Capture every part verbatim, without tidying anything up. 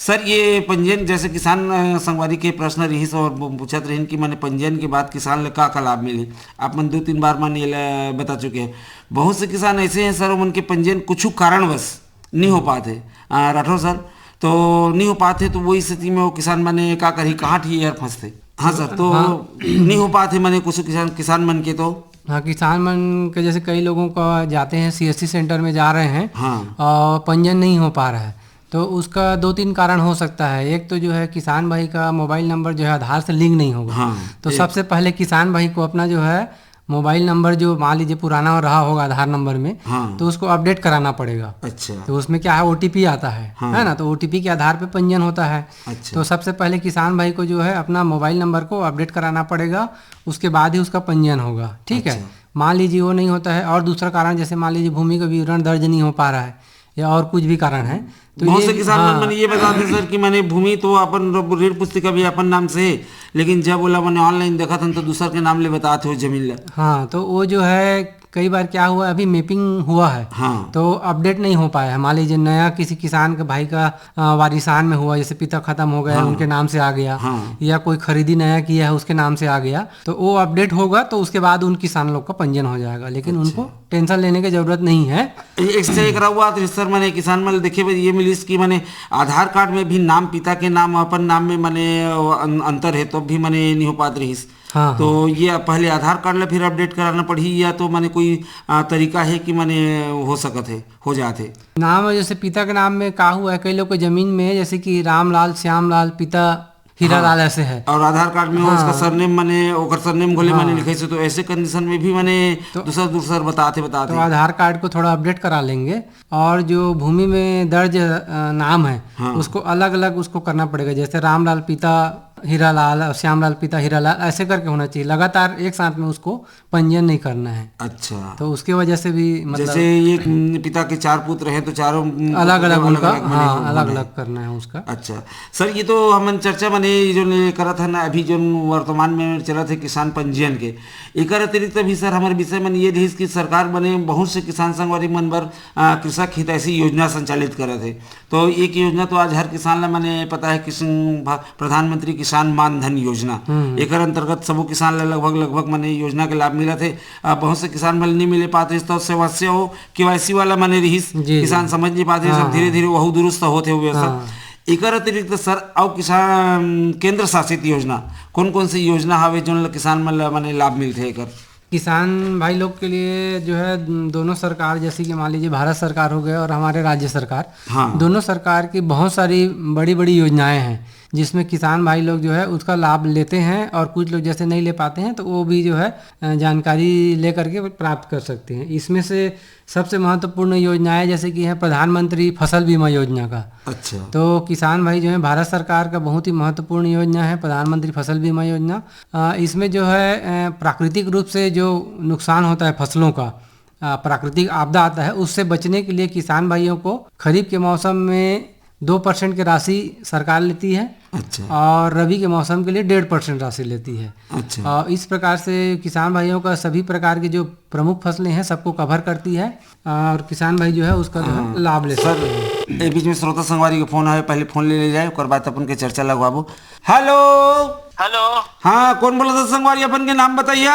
Sir, ये पंजीयन, जैसे किसान, अ, संगवारी के प्रश्न रहिस और वो पूछत रहिन कि माने पंजीयन के बाद किसान ल का का लाभ मिलही, आप मन दो तीन बार मन ये ल बता चुके हैं। बहुत से किसान ऐसे हैं सर, उमन के पंजीयन कुछ कारणवश नहीं हो पाते, अ, राठौर सर, तो नहीं हो पाते, तो वो स्थिति में वो किसान माने का करही, कहाँ ठी यार फंसते? हाँ सर, तो हाँ। नहीं हो पाते माने कुछ किसान, किसान मन के तो हाँ, किसान मन के जैसे कई लोगों का जाते हैं सीएससी सेंटर में जा रहे हैं हाँ। और पंजीयन नहीं हो पा रहा है, तो उसका दो तीन कारण हो सकता है। एक तो जो है किसान भाई का मोबाइल नंबर जो है आधार से लिंक नहीं होगा, हाँ, तो एक सबसे पहले किसान भाई को अपना जो है मोबाइल नंबर जो मान लीजिए पुराना रहा होगा आधार नंबर में, हाँ। तो उसको अपडेट कराना पड़ेगा। अच्छा। तो उसमें क्या है, ओटीपी आता है, हाँ। है ना, तो ओटीपी के आधार पे पंजीयन होता है। अच्छा। तो सबसे पहले किसान भाई को जो है अपना मोबाइल नंबर को अपडेट कराना पड़ेगा, उसके बाद ही उसका पंजीयन होगा, ठीक है। अच्छा। मान लीजिए वो नहीं होता है, और दूसरा कारण जैसे मान लीजिए भूमि का विवरण दर्ज नहीं हो पा रहा है या और कुछ भी कारण है, तो बहुत ये से किसान मन, हाँ। मन ये बताते सर कि माने भूमि तो अपन ऋण पुस्तिका भी अपन नाम से है, लेकिन जब ओला माने ऑनलाइन देखत हन तो दूसर के नाम ले बताते हो जमीन ला। हाँ, तो वो जो है कई बार क्या हुआ, अभी मैपिंग हुआ है हाँ। तो अपडेट नहीं हो पाया है। मान लीजिए नया किसी किसान के भाई का अ, वारिसान में हुआ, जैसे पिता खत्म हो गया, हाँ। उनके नाम से आ गया, हाँ। या कोई खरीदी नया किया है उसके नाम से आ गया, तो वो अपडेट होगा तो उसके बाद उन किसान लोग का पंजीयन हो जाएगा, लेकिन अच्छा। उनको टेंशन लेने की जरूरत नहीं है। एक से एक रहुआ तो सर माने किसान मन देखे भाई ये मिलिस कि माने आधार कार्ड में भी नाम पिता के नाम अपन नाम में माने अन-, अंतर है तो भी माने नहीं हो पात रहिस। हाँ, तो हाँ। ये पहले आधार कार्ड ला फिर अपडेट कराना पड़ही या तो माने कोई, आ, तरीका है कि माने हो सकत है, हो जात है? नाम है जैसे पिता के नाम में का हुआ है, कई लोग के जमीन में जैसे कि रामलाल, श्यामलाल, पिता हीरालाल हाँ। ऐसे है। और आधार कार्ड में हाँ। उसका सरनेम माने ओकर सरनेम घोले माने हाँ। लिखे से, तो ऐसे कंडीशन में भी माने तो दूसरा दूसरा बताते बताते तो आधार कार्ड को थोड़ा अपडेट करा लेंगे। और जो भूमि में दर्ज अ, नाम है हाँ। उसको अलग अलग उसको करना पड़ेगा, जैसे रामलाल पिता हीरालाल और श्यामलाल पिता हीरालाल ऐसे करके होना चाहिए, लगातार एक साथ में उसको पंजीयन नहीं करना है। अच्छा। तो उसके वजह से भी मतलब जैसे ये, हम्म, पिता के चार पुत्र हैं तो चारों, हम्म, अलग पुत्र अलग अलग उनका अलग माने हाँ होना अलग है। अलग करना है उसका। अच्छा। सर, ये तो हमन चर्चा माने ये जो ने करत है ना, अभी जो वर्तमान में चलत है किसान पंजीयन के, एकर अतिरिक्त भी सर हमारे विषय मन ये रहिस कि सरकार बने बहुत से किसान संगवारी मन बर, आ, कृषक हितैषी योजना संचालित करत है। तो एक योजना तो आज हर किसान ला माने पता है, किसान भा-, प्रधानमंत्री किसान मान धन योजना। हम्म। एकर अंतर्गत सबो किसान ला लगभग, लगभग माने योजना के लाभ मिलत हे। आ, बहुत से किसान मन नहीं मिले पात रहिस, तो समस्या हो केवाईसी वाला माने रहिस, जी, किसान जी। समझ नहीं पात रहिस, हाँ, अब धीरे-धीरे वहू दुरुस्त होत हे वो व्यवस्था। हाँ। एकर अतिरिक्त सर, अउ किसान केंद्र शासित योजना, कौन-कौन सी योजना हवे, जोन ला किसान मन ला माने लाभ मिलथे एकर? किसान भाई लोग के लिए जो है, दोनों सरकार, जैसे कि मान लीजिए भारत सरकार हो गया और हमारे राज्य सरकार, हाँ। दोनों सरकार की बहुत सारी बड़ी-बड़ी योजनाएं हैं, जिसमें किसान भाई लोग जो है उसका लाभ लेते हैं और कुछ लोग जैसे नहीं ले पाते हैं तो वो भी जो है, अ, जानकारी लेकर के प्राप्त कर सकते हैं। इसमें से सबसे महत्वपूर्ण योजनाएं जैसे कि है प्रधानमंत्री फसल बीमा योजना का। अच्छा। तो किसान भाई जो है भारत सरकार का बहुत ही महत्वपूर्ण योजना है प्रधानमंत्री फसल बीमा योजना। अ, इसमें जो है, अ, प्राकृतिक रूप से जो नुकसान होता है फसलों का, अ, प्राकृतिक आपदा आता है, उससे बचने के लिए किसान भाइयों को खरीफ के मौसम में दो परसेंट की राशि सरकार लेती है अच्छा। और रबी के मौसम के लिए डेढ़ परसेंट राशि लेती है। अच्छा। और इस प्रकार से किसान भाइयों का सभी प्रकार की जो प्रमुख फसलें हैं, सबको कवर करती है और किसान भाई जो है उसका जो है हाँ। लाभ ले सर, सकते हैं। ए बीच में श्रोता संगवारी के फोन आवे, पहले फोन ले ले जाए, ओकर बाद अपन के चर्चा लगवाबो। हेलो। हेलो। हाँ, कौन बोलत हे संगवारी, अपन के नाम बताइया।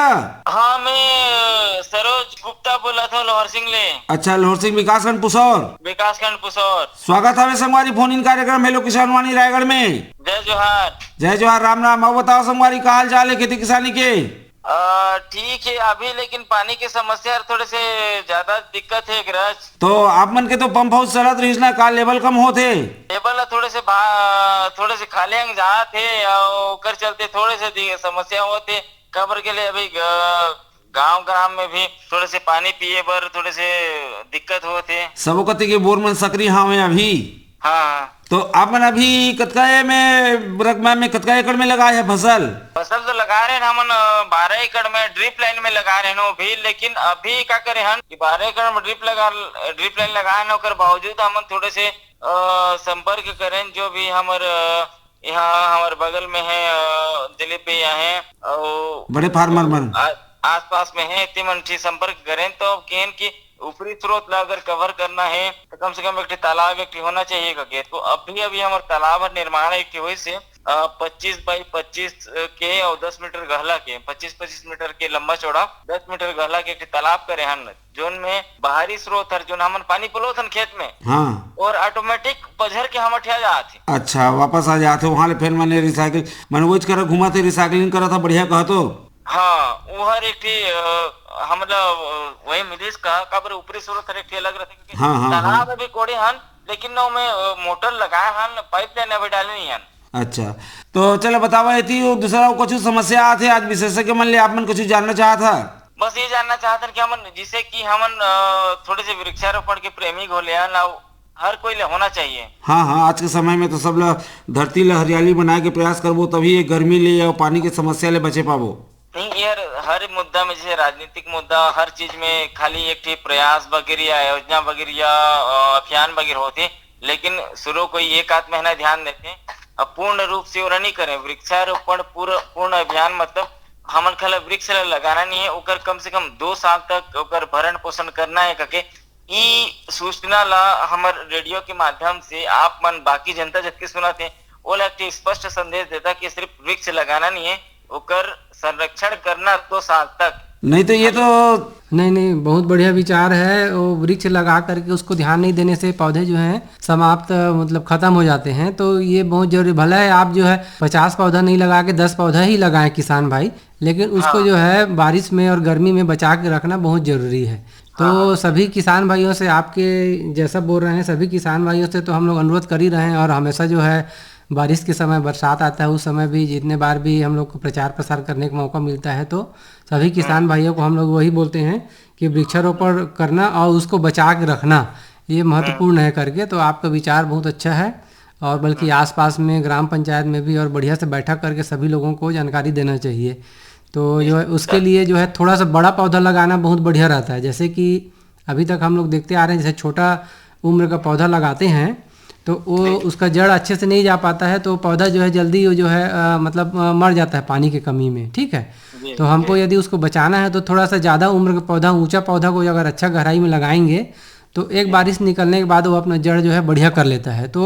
हाँ, मैं सरोज गुप्ता बोलत हूँ लोहर सिंह ले। अच्छा, लोहर सिंह विकासखंड पुसौर। विकासखंड पुसौर। स्वागत हवे संगवारी, फोन इन कार्यक्रम हेलो किसान वाणी रायगढ़ में। जय जोहार। जय जोहार, राम राम। अउ बताओ संगवारी, का हाल चाल है खेती किसानी के? अ, ठीक है, अभी लेकिन पानी के समस्या थोड़े से ज्यादा दिक्कत है, गरज। तो आप मन के तो पंप हाउस चलत रहिस ना, का लेवल कम होत हे? लेवल ह थोड़े से भा-, थोड़े से खाले अंग जात हे, अउ ओकर चलते थोड़े से दि-, समस्या होत हे। काबर के लिए अभी ग-, गांव ग्राम में भी थोड़े से पानी पिए बर थोड़े से दिक्कत होत हे। सबो कति के बोर मन सकरी हावे अभी। हाँ। तो आप मन अभी कतका ए में रकबा में कतका एकड़ में लगाए हे फसल? फसल तो लगा रहे हैं हमन, अ, बारह एकड़ में ड्रिप लाइन में लगा रहे हैं वो भी, लेकिन अभी का करे हन कि बारह एकड़ में ड्रिप लगा, ड्रिप लाइन लगाए हैं, ओकर बावजूद हमन थोड़े से, अ, संपर्क करें जो भी हमर, अ, यहाँ हमर बगल में है, अ, दिलीप भैया हैं, और बड़े फार्मर मन। आ-, आसपास में है, ते मन से संपर्क करें तो अब केन कि ऊपरी स्रोत ला अगर कवर करना है, तो कम से कम एक ठे तालाब एक ठे होना चाहिए करके। तो अभी, अभी हमर तालाब हर निर्माण एक ठे होइस हे, अ, पच्चीस बाई पच्चीस के और दस मीटर गहला के, पच्चीस, पच्चीस मीटर के लंबा चौड़ा, दस मीटर गहला के एक ठे तालाब करे हन, जोन में बाहरी स्रोत हर, जोन हमन पानी पलोथन खेत में, हाँ। और automatic पझर के हमर ठिया जात हे। अच्छा, वापस आ जात हे वहाँ ले, फिर मैंने recycle, मैंने वो करा घुमा थे, recycling करा था, बढ़िया कहा तो। हाँ, वो हर एक ठे, अ, हमला, अ, वही मिलिस का, काबर ऊपरी स्रोत हर एक ठे अलग रहथे, क्योंकि हाँ, हाँ, तालाब हाँ। अभी कोड़े हन, लेकिन ओमे, अ, मोटर लगाए हन, पाइपलाइन अभी डाले नहीं हन। अच्छा, तो चलो बतावा, एती वो दूसरा कुछ समस्या आत हे, आज विशेषज्ञ मन ले आप मन कुछ जानना चाहत हा? बस ये जानना चाहत हन कि हमन, जैसे कि हमन, अ, थोड़े से वृक्षारोपण के प्रेमी घोले हन, अउ हर कोई ले होना चाहिए। हाँ, हाँ, आज के समय में तो सब ला धरती ला हरियाली बनाए के प्रयास करबो, तभी ये गर्मी ले या पानी के समस्या ले बचे पाबो। नहीं, ये हर, हर मुद्दा में, जैसे राजनीतिक मुद्दा, हर चीज में खाली एक ठे प्रयास वगैरह या योजना वगैरह या, अ, अभियान वगैरह होथे, लेकिन शुरू कोई एक आध महीना ध्यान देथे, अब पूर्ण रूप से ओला नहीं करें। वृक्षारोपण पूरा, पूर्ण अभियान मतलब हमन खाली वृक्ष ला लगाना नहीं है, ओकर कम से कम दो साल तक ओकर भरण पोषण करना है करके ई सूचना ला हमर रेडियो के माध्यम से आप मन बाकी जनता जतके सुनत हे, ओला एक ठे स्पष्ट संदेश देता कि सिर्फ वृक्ष लगाना नहीं है, ओकर संरक्षण करना दो साल तक। नहीं तो ये तो नहीं, नहीं, बहुत बढ़िया विचार है। वो वृक्ष लगा करके उसको ध्यान नहीं देने से पौधे जो हैं समाप्त, मतलब खत्म हो जाते हैं। तो ये बहुत जरूरी, भला है आप जो है पचास पौधा नहीं लगा के दस पौधा ही लगाएं किसान भाई, लेकिन उसको हाँ। जो है बारिश में और गर्मी में बचा के रखना बहुत जरूरी है। तो हाँ। सभी किसान भाइयों से, आपके जैसा बोल रहे हैं, सभी किसान भाइयों से तो हम लोग अनुरोध कर ही रहे हैं, और हमेशा जो है बारिश के समय, बरसात आता है, उस समय भी जितने बार भी हम लोग को प्रचार प्रसार करने का मौका मिलता है, तो सभी किसान हम्म। भाइयों को हम लोग वही बोलते हैं कि वृक्षारोपण करना और उसको बचा के रखना, ये महत्वपूर्ण है करके। तो आपका विचार बहुत अच्छा है, और बल्कि हम्म। आसपास में ग्राम पंचायत में भी और बढ़िया से बैठक करके सभी लोगों को जानकारी देना चाहिए। तो जो है, उसके लिए जो है थोड़ा सा बड़ा पौधा लगाना बहुत बढ़िया रहता है। जैसे कि अभी तक हम लोग देखते आ रहे हैं, जैसे छोटा उम्र का पौधा लगाते हैं तो वो, जी। उसका जड़ अच्छे से नहीं जा पाता है, तो पौधा जो है जल्दी वो जो है, अ, मतलब, अ, मर जाता है पानी की कमी में, ठीक है। जी, तो हमको जी। यदि उसको बचाना है तो थोड़ा सा ज़्यादा उम्र का पौधा, ऊंचा पौधा को अगर अच्छा गहराई में लगाएंगे तो एक जी। बारिश निकलने के बाद वो अपना जड़ जो है बढ़िया कर लेता है। तो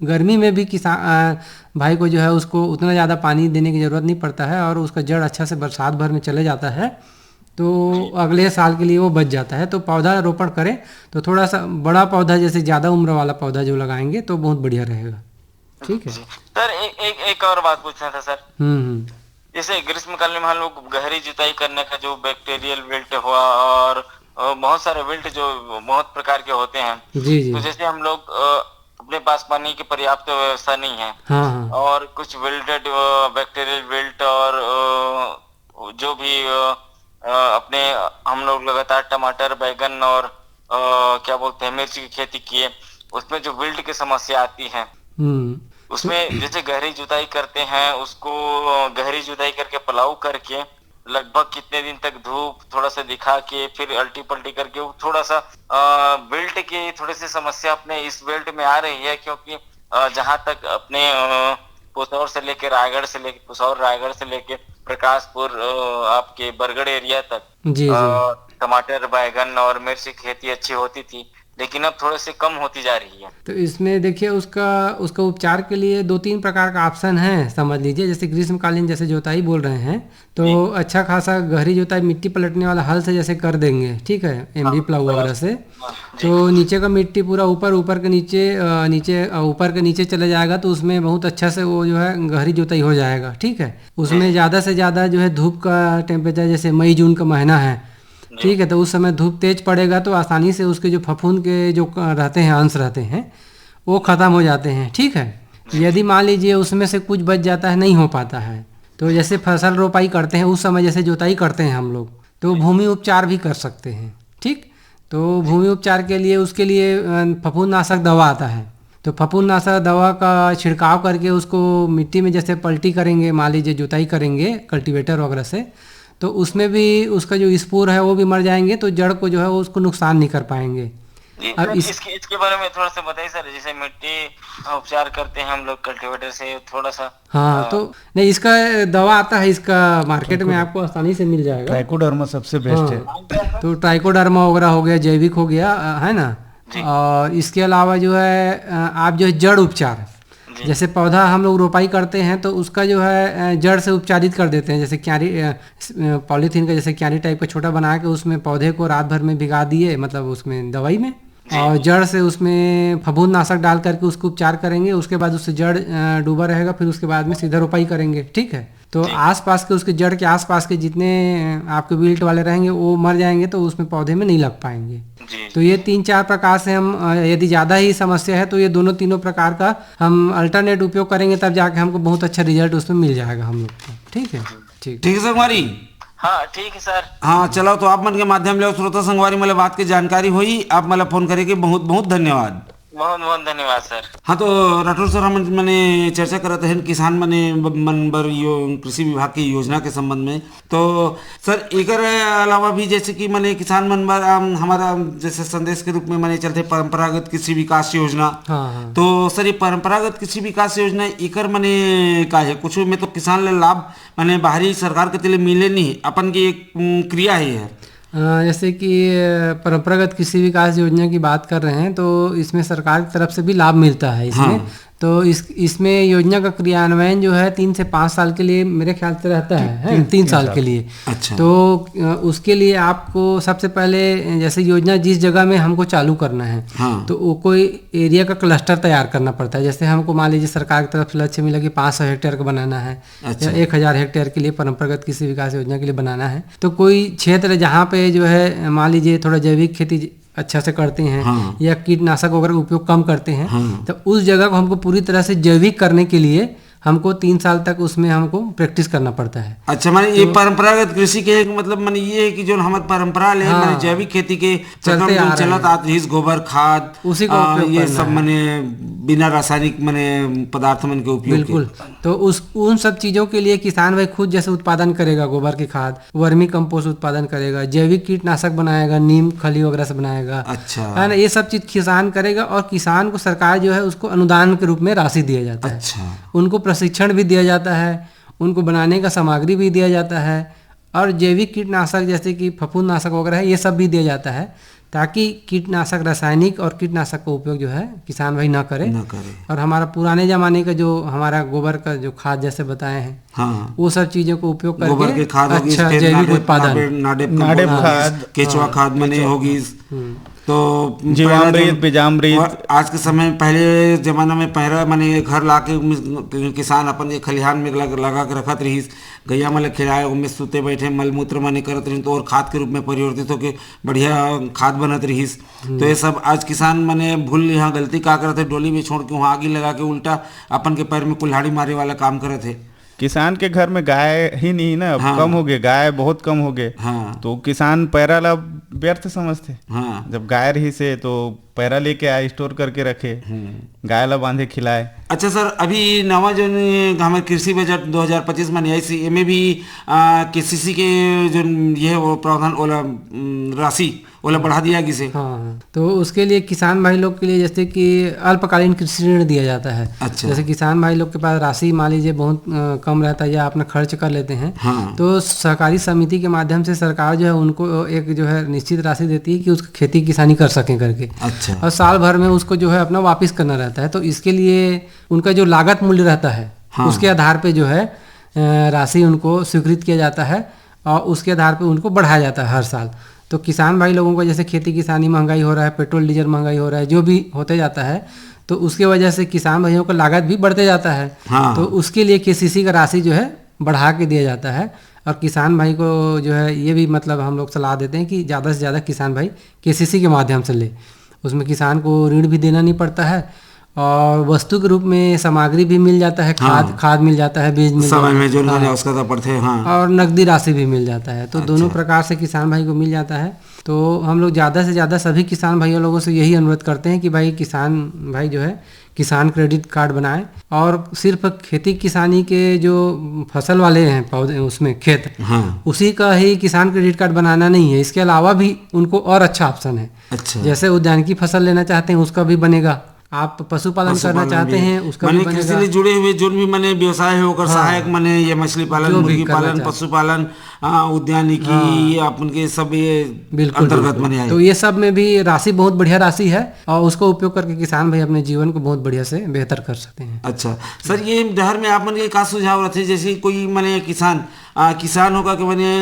गर्मी में भी किसान, अ, भाई को जो है उसको उतना ज़्यादा पानी देने की ज़रूरत नहीं पड़ता है और उसका जड़ अच्छा से बरसात भर में चले जाता है, तो जी। अगले साल के लिए वो बच जाता है। तो पौधा रोपण करें तो थोड़ा सा बड़ा पौधा, जैसे ज़्यादा उम्र वाला पौधा जो लगाएंगे तो बहुत बढ़िया रहेगा। ठीक है। जी। सर, ए-, एक, एक और बात पूछना था सर। हम्म, हम्म। जैसे ग्रीष्मकाल में हम लोग गहरी जुताई करने का जो बैक्टीरियल विल्ट हुआ और, अ, बहुत सारे विल्ट जो बहुत प्रकार के होते हैं, जी, जी। तो जैसे हम लोग, अ, अपने पास पानी की पर्याप्त व्यवस्था नहीं है हाँ, हाँ। और कुछ विल्टेड, अ, बैक्टीरियल विल्ट और, अ, जो भी, अ, अ, अपने हम लोग लगातार टमाटर, बैगन और, अ, क्या बोलते हैं, मिर्च की खेती किए, उसमें जो विल्ट की समस्या आती है, हम्म। उसमें जैसे गहरी जुताई करते हैं, उसको, अ, गहरी जुताई करके प्लाऊ करके लगभग कितने दिन तक धूप थोड़ा सा दिखा के फिर अल्टी पल्टी करके वो थोड़ा सा, अ, विल्ट की थोड़ी सी समस्या अपने इस बेल्ट में आ रही है, क्योंकि, अ, जहाँ तक अपने, अ, पुसौर से लेके रायगढ़ से लेके, पुसौर रायगढ़ से लेके प्रकाशपुर, अ, आपके बरगढ़ एरिया तक, जी, जी। अ, टमाटर, बैगन और मिर्च की खेती अच्छी होती थी, लेकिन अब थोड़े से कम होती जा रही है। तो इसमें देखिए, उसका, उसका उपचार के लिए दो तीन प्रकार का ऑप्शन है, समझ लीजिए। जैसे ग्रीष्मकालीन, जैसे जोताई बोल रहे हैं, तो जी। अच्छा खासा गहरी जोताई मिट्टी पलटने वाला हल से जैसे कर देंगे, ठीक है, एमवी हाँ, प्लाऊ वगैरह से। हाँ, जी। तो नीचे का मिट्टी पूरा ऊपर, ऊपर के नीचे, अ, नीचे, अ, ऊपर के नीचे चले जाएगा, तो उसमें बहुत अच्छा से वो जो है गहरी जोताई हो जाएगा, ठीक है। उसमें जी। ज़्यादा से ज़्यादा जो है धूप का टेम्परेचर, जैसे मई जून का महीना है, जी। ठीक है, तो उस समय धूप तेज पड़ेगा तो आसानी से उसके जो फफूंद के जो क-, रहते हैं, अंश रहते हैं, वो ख़त्म हो जाते हैं, ठीक है। जी। यदि मान लीजिए उसमें से कुछ बच जाता है, नहीं हो पाता है, तो जैसे फसल रोपाई करते हैं, उस समय जैसे जोताई करते हैं हम लोग, तो जी। भूमि उपचार भी कर सकते हैं, ठीक। तो भूमि उपचार के लिए, उसके लिए, अ, फफूंदनाशक दवा आता है, तो फफूंदनाशक दवा का छिड़काव करके उसको मिट्टी में जैसे पलटी करेंगे, मान लीजिए जुताई करेंगे कल्टीवेटर वगैरह से, तो उसमें भी उसका जो स्पोर है वो भी मर जाएंगे, तो जड़ को जो है वो उसको नुकसान नहीं कर पाएंगे। जी। अब इस इसके इसके बारे में थोड़ा सा बताइए सर, जैसे मिट्टी उपचार करते हैं हम लोग कल्टीवेटर से, थोड़ा सा। हाँ, तो नहीं, इसका दवा आता है, इसका मार्केट में आपको आसानी से मिल जाएगा। ट्राइकोडर्मा सबसे बेस्ट है। तो ट्राइकोडर्मा वगैरह हो गया, जैविक हो गया, है ना? और इसके अलावा जो है आप जो है जड़ उपचार, जैसे पौधा हम लोग रोपाई करते हैं तो उसका जो है जड़ से उपचारित कर देते हैं, जैसे क्यारी, पॉलीथीन का जैसे क्यारी टाइप का छोटा बना के उसमें पौधे को रात भर में भिगा दिए, मतलब उसमें दवाई में, और जड़ से उसमें फफूंद नाशक डाल करके उसको उपचार करेंगे। उसके बाद उससे जड़ डूबा रहेगा, फिर उसके बाद में सीधा रोपाई करेंगे। ठीक है, तो आसपास के, उसके जड़ के आसपास के जितने आपके विल्ट वाले रहेंगे वो मर जाएंगे, तो उसमें पौधे में नहीं लग पाएंगे। तो ये तीन चार प्रकार से हम, यदि ज़्यादा ही समस्या है तो ये दोनों तीनों प्रकार का हम अल्टरनेट उपयोग करेंगे, तब जाके हमको बहुत अच्छा रिजल्ट उसमें मिल जाएगा हम लोग को। ठीक है, ठीक। ठीक है संगवारी। हाँ, ठीक है सर। हाँ, चलो, तो आप मन के माध्यम ले श्रोता संगवारी मन ल बात के जानकारी होई, आप मन ल फोन करे के बहुत बहुत धन्यवाद। बहुत बहुत धन्यवाद सर। हाँ, तो राठौर सर, हम मने चर्चा करत हन किसान मने ब-, मन बर यो कृषि विभाग की योजना के संबंध में। तो सर, एकर अलावा भी जैसे कि मने किसान मन बर, अम, हमारा जैसे संदेश के रूप में मने चलते परंपरागत कृषि विकास योजना। हाँ, हाँ। तो सर, ये परंपरागत कृषि विकास योजना एकर मने का है? कुछ में तो किसान ले लाभ मने बाहरी सरकार के तिले मिले नहीं, अपन की एक, उम, क्रिया है यार। अ, जैसे कि, अ, परंपरागत कृषि विकास योजना की बात कर रहे हैं, तो इसमें सरकार की तरफ से भी लाभ मिलता है इसमें। हाँ। तो इस, इसमें योजना का क्रियान्वयन जो है तीन से पाँच साल के लिए मेरे ख्याल से रहता है, है ना? तीन साल के लिए। अच्छा। तो, अ, उसके लिए आपको सबसे पहले, अ, जैसे योजना जिस जगह में हमको चालू करना है, हाँ। तो वो कोई एरिया का क्लस्टर तैयार करना पड़ता है। जैसे हमको मान लीजिए सरकार की तरफ से लक्ष्य मिला कि पाँच सौ हेक्टेयर का बनाना है, अच्छा। या एक हज़ार हेक्टेयर के लिए परंपरागत कृषि विकास योजना के लिए बनाना है, तो कोई क्षेत्र जहाँ पे जो है मान लीजिए थोड़ा जैविक खेती अच्छा से करते हैं, हाँ। या कीटनाशक वगैरह का उपयोग कम करते हैं, हाँ। तो उस जगह को हमको पूरी तरह से जैविक करने के लिए हमको तीन साल तक उसमें हमको प्रैक्टिस करना पड़ता है। अच्छा, माने ये तो परंपरागत कृषि के एक मतलब माने ये है कि जो हमारे परंपरा ले, हाँ। माने जैविक खेती के चलते प्रथम आ जो रहे चलत हैं। आत रहिस, गोबर खाद, उसी का आ, उपयोग ये करना सब है। माने बिना रासायनिक माने पदार्थ मन के उपयोग के। बिल्कुल। तो उस, उन सब चीज़ों के लिए किसान भाई खुद जैसे उत्पादन करेगा, गोबर की खाद, वर्मी कंपोस्ट उत्पादन करेगा, जैविक कीटनाशक बनाएगा, नीम खली वगैरह से बनाएगा, अच्छा। है ना? ये सब चीज़ किसान करेगा और किसान को सरकार जो है उसको अनुदान के रूप में राशि दिया जाता है। अच्छा। उनको प्रशिक्षण भी दिया जाता है, उनको बनाने का सामग्री भी दिया जाता है, और जैविक कीटनाशक जैसे कि फफूंदनाशक वगैरह है, ये सब भी दिया जाता है, ताकि कीटनाशक, रासायनिक और कीटनाशक का उपयोग जो है किसान भाई ना करे। ना करे। और हमारा पुराने ज़माने का जो हमारा गोबर का जो खाद जैसे बताए हैं, हाँ। वो सब चीज़ों को उपयोग करके गोबर के खाद होगी, अच्छा फिर जैविक नाडेप, उत्पादन। नाडेप, नाडेप नाडेप कंपोस्ट होगी, खाद, केचुआ हाँ। खाद मने होगी। हम्म। तो जीवामृत, पहला जम-, बीजामृत। और आज के समय, पहले जमाना में पैरा मने घर ला के किसान अपन के खलिहान में लग-, लगा के रखत रहिस, गैया मन ल खिलाए, ओमे सुते बैठे, मलमूत्र मने करत रहिन, तो और खाद के रूप में परिवर्तित होके बढ़िया खाद बनत रहिस। हम्म। तो ये सब आज किसान मने भूल, यहाँ गलती का करत है, डोली में छोड़ के वहाँ आगी लगा के उल्टा अपन के पैर में कुल्हाड़ी मारे वाला काम करत है। किसान के घर में गाय ही नहीं ना, अब हाँ। कम हो गए, गाय बहुत कम हो गए। हाँ। तो किसान पैरा ला व्यर्थ समझते। हाँ। जब गाय रही से तो पैरा लेके आए, स्टोर करके रखे, हम्म। गाय ला बांधे, खिलाए। अच्छा सर, अभी नवा जो हमारे कृषि बजट दो हज़ार पच्चीस में आइस, एमे भी, आ, केसीसी के जो ये है वो प्रावधान ओला, उम, राशि ओला बढ़ा दिया गिसे। हाँ, हाँ। तो उसके लिए किसान भाई लोग के लिए जैसे कि अल्पकालीन कृषि ऋण दिया जाता है। अच्छा। जैसे किसान भाई लोग के पास राशि मान लीजिए बहुत, अ, कम रहता है या अपना खर्च कर लेते हैं, हाँ। तो सहकारी समिति के माध्यम से सरकार जो है उनको एक जो है निश्चित राशि देती है कि उसकी खेती किसानी कर सकें करके। अच्छा। और साल भर में उसको जो है अपना वापस करना रहता है। तो इसके लिए उनका जो लागत मूल्य रहता है, हाँ। उसके आधार पे जो है, अ, राशि उनको स्वीकृत किया जाता है और उसके आधार पे उनको बढ़ाया जाता है हर साल। तो किसान भाई लोगों का जैसे खेती किसानी महंगाई हो रहा है, पेट्रोल डीजल महंगाई हो रहा है, जो भी होते जाता है, तो उसके वजह से किसान भाइयों का लागत भी बढ़ते जाता है। हाँ। तो उसके लिए केसीसी का राशि जो है बढ़ा के दिया जाता है और किसान भाई को जो है ये भी मतलब हम लोग सलाह देते हैं कि ज़्यादा से ज़्यादा किसान भाई केसीसी के माध्यम से ले, उसमें किसान को ऋण भी देना नहीं पड़ता है और वस्तु के रूप में सामग्री भी मिल जाता है, खाद, हाँ। खाद मिल जाता है, बीज मिल समय जाता है, में जो हाँ। आवश्यकता पड़ते हैं, हाँ। और नकदी राशि भी मिल जाता है, तो अच्छा। दोनों प्रकार से किसान भाई को मिल जाता है। तो हम लोग ज़्यादा से ज़्यादा सभी किसान भाइयों लोगों से यही अनुरोध करते हैं कि भाई किसान भाई जो है किसान क्रेडिट कार्ड बनाएं। और सिर्फ खेती किसानी के जो फसल वाले हैं पौधे, उसमें खेत, हाँ। उसी का ही किसान क्रेडिट कार्ड बनाना नहीं है, इसके अलावा भी उनको और अच्छा ऑप्शन है। अच्छा। जैसे उद्यानिकी फसल लेना चाहते हैं, उसका भी बनेगा। आप पशुपालन करना पशुपालन चाहते भी। हैं, उसका भी माने कृषि बनेगा। ले जुड़े हुए जोन भी माने व्यवसाय है, ओकर हाँ। सहायक माने ये मछली पालन, जो भी मुर्गी करना पालन, चाहते पशुपालन, आ, उद्यानिकी, अपन के सब ये बिल्कुल, अंतर्गत बिल्कुल। माने आए। तो ये सब में भी राशि बहुत बढ़िया राशि है और उसका उपयोग करके किसान भाई अपने जीवन को बहुत बढ़िया से बेहतर कर सकते हैं। अच्छा सर, ये डहर में आप मन के का सुझाव रथे, जैसे कोई माने किसान, आ, किसान होकर के माने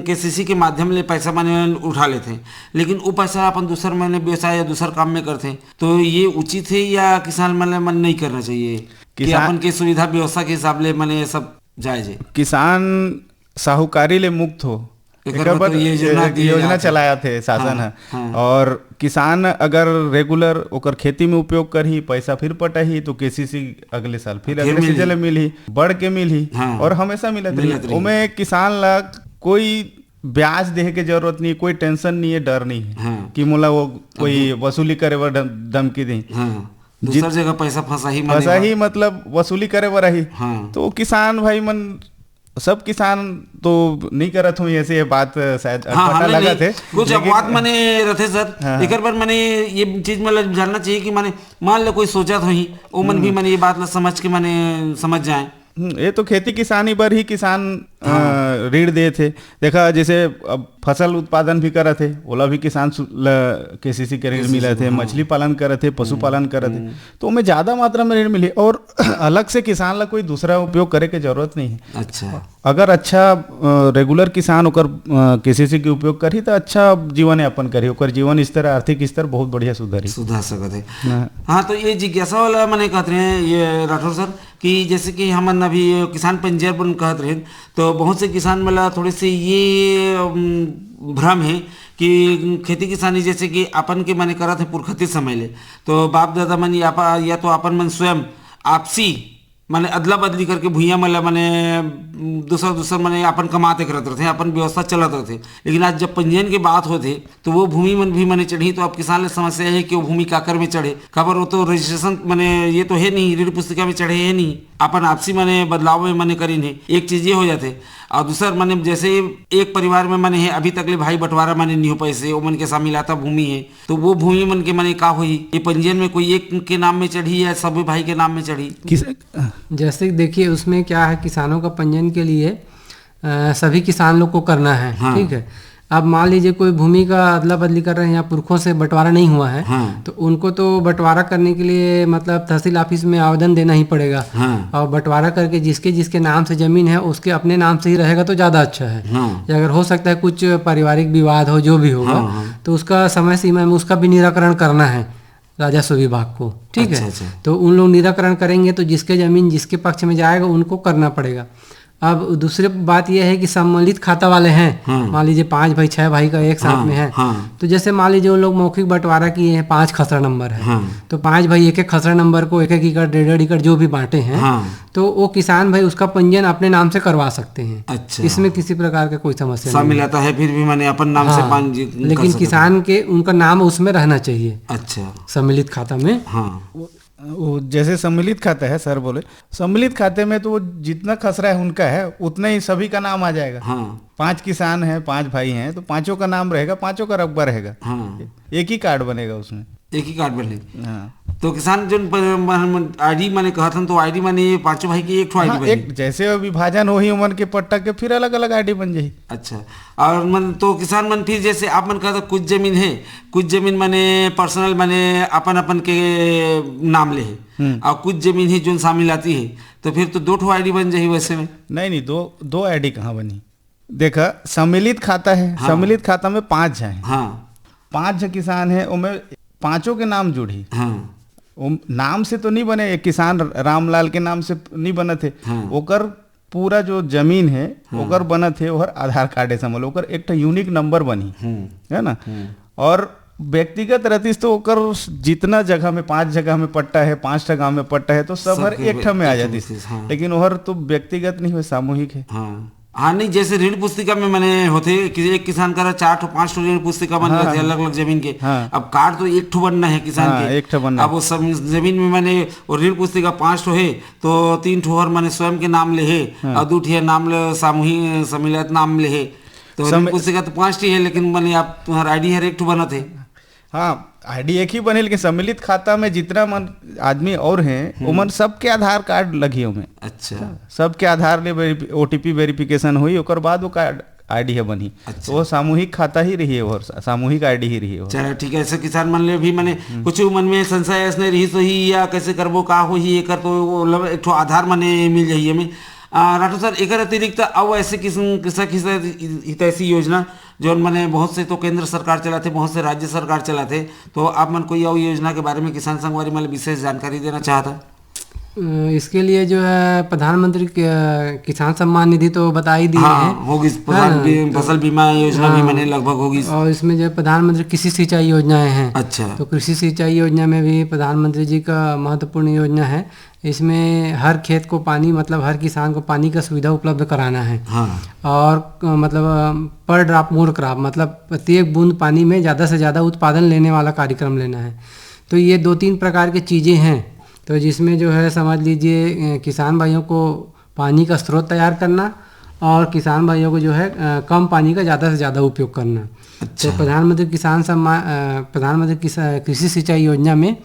केसीसी के माध्यम ले पैसा माने उठा लेथे, लेकिन वो पैसा अपन दूसर माने व्यवसाय या दूसर काम में करथे, तो ये उचित है या किसान मन ला मन नहीं करना चाहिए कि किसान- अपन के सुविधा व्यवस्था के हिसाब ले माने ये सब जायज है? किसान साहूकारी ले मुक्त हो, एकर एकर बर बर ये योजना एक दिए योजना जात हे। चलाया थे शासन हाँ, है। हाँ। और किसान अगर रेगुलर ओकर खेती में उपयोग करही, पैसा फिर पटाही, तो केसीसी अगले साल फिर फिर अगले मिलही। सीजन ले मिलही, बढ़ के मिलही। हाँ। और हमेशा मिलत मिलत रही। रही। ओमे किसान ला कोई ब्याज देहे के जरूरत नहीं, कोई टेंशन नहीं है, डर नहीं है हाँ। कि मोला वो कोई वसूली करे बर धम- धमकी दे। हाँ, दूसर जगह पैसा फंसा ही माने फंसा ही, मतलब, वसूली करे बर आही। हाँ। तो किसान भाई मन, सब किसान तो नहीं करत होही ऐसे, ये बात शायद हाँ, अटपटा हमने लगा नहीं, थे, कुछ लेकिन अपवाद माने रथे सर। हाँ। एकर बर माने ये चीज मतलब जानना चाहिए कि माने मान लो कोई सोचत होही, ओमन भी माने ये बात ला समझ के माने समझ जाए। हम्म, ये तो खेती किसानी बर ही किसान अ, ऋण देत हे। देखा, जैसे अब फसल उत्पादन भी करत हे, ओला भी किसान सु- ल केसीसी के ऋण मिलत हे, मछली पालन करत हे, पशुपालन करत हे, तो ओमे ज्यादा मात्रा में ऋण मिली और अलग से किसान ला कोई दूसरा उपयोग करे के जरूरत नहीं है। अच्छा। अगर अच्छा रेगुलर किसान ओकर केसीसी के उपयोग करही, तो अच्छा जीवन यापन करही, ओकर जीवन स्तर, आर्थिक स्तर बहुत बढ़िया सुधरही। सुधार सकत है। हाँ। हाँ, तो ये जिज्ञासा वाला मैंने कहत रहे हैं ये राठौर सर कि जैसे कि हमन अभी किसान पंजीयन कहत रहे, तो बहुत से किसान मन ला थोड़े से ये अम, भ्रम है कि खेती किसानी जैसे कि अपन के माने करत है पुरखती समय ले, तो बाप दादा मन या, पा- या तो अपन मन स्वयं आपसी माने अदला बदली करके भुइयां मन ला माने दूसर दूसर माने अपन कमाते करत रहते, अपन व्यवस्था चलत रहते। लेकिन आज जब पंजीयन के बात होते तो वो भूमि मन भी माने चढ़ी, तो अब किसान ले समस्या है कि वो भूमि काकर में चढ़े, काबर वो तो रजिस्ट्रेशन माने ये तो है नहीं, ऋण पुस्तिका में चढ़े है नहीं, अपन आपसी माने बदलाव में माने करीन है। एक चीज ये हो जाते। और दूसर माने जैसे एक परिवार में माने है, अभी तक ले भाई बंटवारा माने नहीं हो पाइसे, ओमन के शामिलाता भूमि है, तो वो भूमि मन के माने का होही? ये पंजीयन में कोई एक के नाम में चढ़ी या सभी भाई के नाम में चढ़ी? किस जैसे कि देखिए, उसमें क्या है, किसानों का पंजीयन के लिए अ, सभी किसान लोग को करना है। हाँ। ठीक है, अब मान लीजिए कोई भूमि का अदला बदली कर रहे हैं या पुरखों से बंटवारा नहीं हुआ है, हाँ। तो उनको तो बंटवारा करने के लिए मतलब तहसील ऑफिस में आवेदन देना ही पड़ेगा। हाँ। और बंटवारा करके जिसके जिसके नाम से जमीन है, उसके अपने नाम से ही रहेगा तो ज्यादा अच्छा है। हाँ। या अगर हो सकता है कुछ पारिवारिक विवाद हो, जो भी होगा, हाँ, हाँ। तो उसका समय सीमा में उसका भी निराकरण करना है राजस्व विभाग को। ठीक अच्छा, है, अच्छा। तो उन लोग निराकरण करेंगे तो जिसके जमीन जिसके पक्ष में जाएगा उनको करना पड़ेगा। अब दूसरी बात यह है कि सम्मिलित खाता वाले हैं, हाँ। मान लीजिए पांच भाई, छह भाई का एक साथ हाँ, में है, हाँ। तो जैसे मान लीजिए उन लोग मौखिक बंटवारा किए हैं, पांच खसरा नंबर है, हाँ। तो पांच भाई एक एक खसरा नंबर को एक एक एकड़, डेढ़ डेढ़ एकड़ जो भी बांटे हैं, हाँ। तो वो किसान भाई उसका पंजीयन अपने नाम से करवा सकते हैं। अच्छा। इसमें किसी प्रकार का कोई समस्या नहीं है। शामिलाता है, फिर भी माने अपन नाम से हाँ, पंजीकृत कर लेकिन सकते किसान के उनका नाम उसमें रहना चाहिए, हैं। अच्छा। सम्मिलित खाता में। हाँ। वो जैसे सम्मिलित खाता है, सर बोले, सम्मिलित खाते में तो वो जितना खसरा है उनका है, उतना ही सभी का नाम आ जाएगा। हाँ। पांच किसान हैं, पांच भाई हैं, तो पांचों का नाम रहेगा, पांचों का रकबा रहेगा। हाँ। एक ही कार्ड बनेगा उसमें। एक ही कार्ड बने। हाँ। तो किसान जो आईडी माने कहत हन, तो आईडी माने ये पांचों भाई की एक ठो आईडी हाँ, बनी। एक जैसे विभाजन होही उमन के पट्टा के, फिर अलग अलग आईडी बन जाही। अच्छा। और मन तो किसान मन फिर जैसे आप मन कहत कुछ जमीन है, कुछ जमीन माने पर्सनल माने अपन अपन के नाम ले है, और कुछ जमीन है जोन शामिलाती है, तो फिर तो दो ठो आईडी बन जाही वैसे में। नहीं, नहीं, दो दो आईडी कहाँ बनी? देखा, सम्मिलित खाता है, हाँ। सम्मिलित खाता में पांच झन हैं। हाँ। पांच झन किसान हैं, ओमे पांचों के नाम जुड़ही। हाँ। वो नाम से तो नहीं बने, एक किसान रामलाल के नाम से नहीं बनत है। हाँ। ओकर पूरा जो जमीन है, ओकर बनत है, ओहर आधार कार्ड है, समझ लो, ओकर एक ठो यूनिक नंबर बनी, है ना? और व्यक्तिगत रहतीस तो ओकर जितना जगह में, पांच जगह में पट्टा है, पांच ठो गांव में पट्टा है, तो सब हर सबके एक ठो में आ एक ठो जातीस। में, हाँ। लेकिन ओहर तो व्यक्तिगत नहीं हुए, सामूहिक है। हाँ। हाँ, नहीं, जैसे ऋण पुस्तिका में मने होथे कि एक किसान करा चार ठो, पांच ठो ऋण पुस्तिका बन हाँ, जाथे हाँ। अलग-अलग जमीन के। हाँ। अब कार्ड तो एक ठो बनना है किसान हाँ, के। एक ठो बनना अब है। वो सब जमीन में मने वो ऋण पुस्तिका पांच ठो है, तो तीन ठो हर मने स्वयं के नाम ले है हाँ। और दू ठो नाम ले सामूहिक सम्मिलित नाम ले है। तो ऋण सम- पुस्तिका तो पांच ठी है, लेकिन मने आप तुम्हारा आईडी हर एक ठो बनत है। हाँ, आईडी एक ही बने, लेकिन सम्मिलित खाता में जितना मन आदमी और हैं, हम्म। ओमन सबके आधार कार्ड लगी ओमे। अच्छा। सबके आधार ले वेरिफि-, ओटीपी वेरिफिकेशन होई, ओकर बाद वो कार्ड आईडी है बनी। अच्छा। तो वो सामूहिक खाता ही रही है, और सा-, सामूहिक आईडी ही रही है वो। चलो ठीक है, ऐसे किसान मन ले भी मने हम्म। कुछ मन में संशय ऐसने रही सही या कैसे करबो, का होही, एकर तो वो लब-, एक ठो आधार मने मिल जाही हमें। आ, राठौर सर, एकर अतिरिक्त अउ ऐसे किस्म कृषक हित-, हितैषी योजना, जोन मने बहुत से तो केंद्र सरकार चलाथे, बहुत से राज्य सरकार चलाथे, तो आप मन कोई अउ योजना के बारे में किसान संगवारी मन ल विशेष जानकारी देना चाहता? अ, इसके लिए जो है प्रधानमंत्री क-, किसान सम्मान निधि तो बता ही दिए हाँ, हैं। हो गिस, है प्रधान ना? बी-, तो फसल बीमा योजना भी हाँ, मने लगभग हो गिस। और इसमें जो है प्रधानमंत्री कृषि सिंचाई योजनाएं हैं। अच्छा। तो कृषि सिंचाई योजना में भी प्रधानमंत्री जी का महत्वपूर्ण योजना है। इसमें हर खेत को पानी, मतलब हर किसान को पानी का सुविधा उपलब्ध कराना है। हाँ। और, अ, मतलब, अ, per drop more crop, मतलब प्रत्येक बूंद पानी में ज़्यादा से ज़्यादा उत्पादन लेने वाला कार्यक्रम लेना है। तो ये दो तीन प्रकार की चीज़ें हैं, तो जिसमें जो है समझ लीजिए, अ, किसान भाइयों को पानी का स्रोत तैयार करना और किसान भाइयों को जो है, अ, कम पानी का ज़्यादा से ज़्यादा उपयोग करना। अच्छा। तो प्रधानमंत्री किसान सम्मान, अ, प्रधानमंत्री किसा-, कृषि सिंचाई योजना में,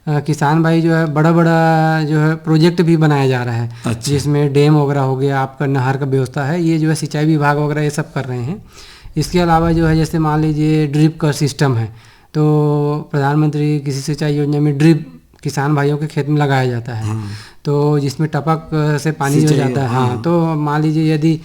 अ, किसान भाई जो है बड़ा-बड़ा जो है प्रोजेक्ट भी बनाया जा रहा है, अच्छा। जिसमें डैम वगैरह हो गया, आपका नहर का व्यवस्था है, ये जो है सिंचाई विभाग वगैरह ये सब कर रहे हैं। इसके अलावा जो है जैसे मान लीजिए ड्रिप का सिस्टम है, तो प्रधानमंत्री कृषि सिंचाई योजना में ड्रिप किसान भाइयों के खेत में लगाया जाता है। हाँ। तो जिसमें टपक, अ, से पानी जो सिंचाई, जाता है, हाँ, हाँ। तो मान लीजिए यदि, अ,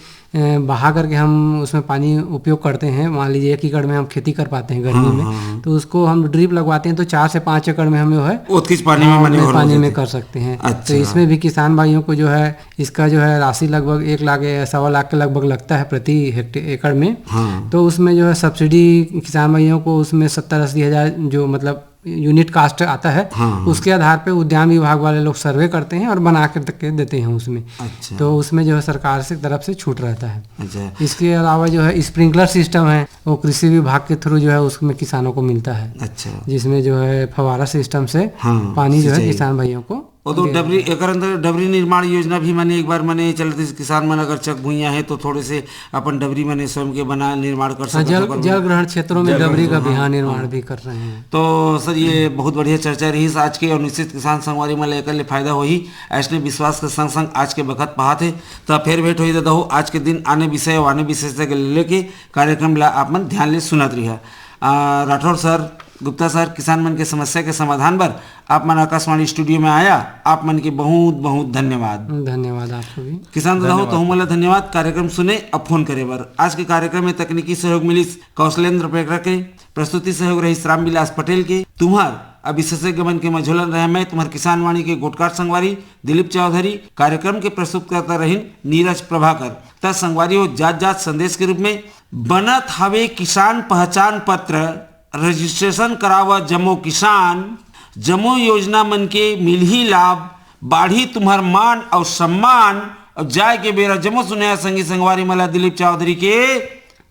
बहा करके हम उसमें पानी उपयोग करते हैं, मान लीजिए एक एकड़ में हम खेती कर पाते हैं गर्मी हाँ, में, हाँ, हाँ। तो उसको हम ड्रिप लगवाते हैं तो चार से पाँच एकड़ में हम जो है ओतकीच पानी में हाँ, मने उतने और हो पानी में जाते। कर सकते हैं। अच्छा। तो इसमें भी किसान भाइयों को जो है इसका जो है राशि लगभग एक लाख या सवा लाख के लगभग लगता है प्रति हेक्टे-, एकड़ में। हाँ। तो उसमें जो है सब्सिडी किसान भाइयों को उसमें सत्तर अस्सी हज़ार जो मतलब यूनिट कास्ट आता है, हाँ, हाँ। उसके आधार पे उद्यान विभाग वाले लोग सर्वे करते हैं और बना के दे-, देते हैं उसमें। अच्छा। तो उसमें जो है सरकार से तरफ से छूट रहता है। अच्छा। इसके अलावा जो है स्प्रिंकलर सिस्टम है, वो कृषि विभाग के थ्रू जो है उसमें किसानों को मिलता है। अच्छा। जिसमें जो है फव्वारा सिस्टम से हाँ, पानी जो है सिंचाई। किसान भाइयों को वो तो दे डबरी, रहा है। एकर अंदर डबरी निर्माण योजना भी मने एक बार मने चलत हे, किसान मन अगर चक भुइयां है तो थोड़े से अपन डबरी मने स्वयं के बना निर्माण कर हाँ, सकत जल, हो, ओकर जल में। ग्रहण क्षेत्रों में जल डबरी का ग्रहण, भी, हाँ, हाँ, निर्माण हाँ। भी कर रहे हैं। तो सर, ये बहुत बढ़िया चर्चा रही आज के, और निश्चित किसान संगवारी मन ल एकर ले फायदा होही, ऐसने विश्वास के संग संग आज के बखत पाहत हे। त फेर भेंट होही दादा हो आज के दिन आने विषय अउ आने विषय से लेके कार्यक्रम ला आप मन ध्यान ले सुनत रहिहा। आ, राठौर सर, गुप्ता सर, किसान मन के समस्या के समाधान बर आप मन आकाशवाणी स्टूडियो में आया, आप मन के बहुत बहुत धन्यवाद। धन्यवाद आपको भी। किसान दादा हो, धन्यवाद। तहु मन ला धन्यवाद कार्यक्रम सुने अउ फोन करे बर। आज के कार्यक्रम में तकनीकी सहयोग मिलिस कौशलेंद्र पेकरा के, प्रस्तुति सहयोग रहिस रामविलास पटेल के। तुम्हर अउ विशेषज्ञ मन के मझोलन रहे मैं तुम्हर किसानवाणी के गोठकार संगवारी दिलीप चौधरी। कार्यक्रम के प्रस्तुतकर्ता रहिन नीरज प्रभाकर। त संगवारी हो, जात जात संदेश के रूप में बनत हवे किसान पहचान पत्र, रजिस्ट्रेशन करावा जम्मो किसान, जम्मो योजना मन के मिलही लाभ, बाढ़ही तुम्हर मान अउ सम्मान। अउ जाए के बेरा जम्मो सुनइया संगी संगवारी मन ला दिलीप चौधरी के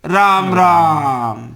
राम राम।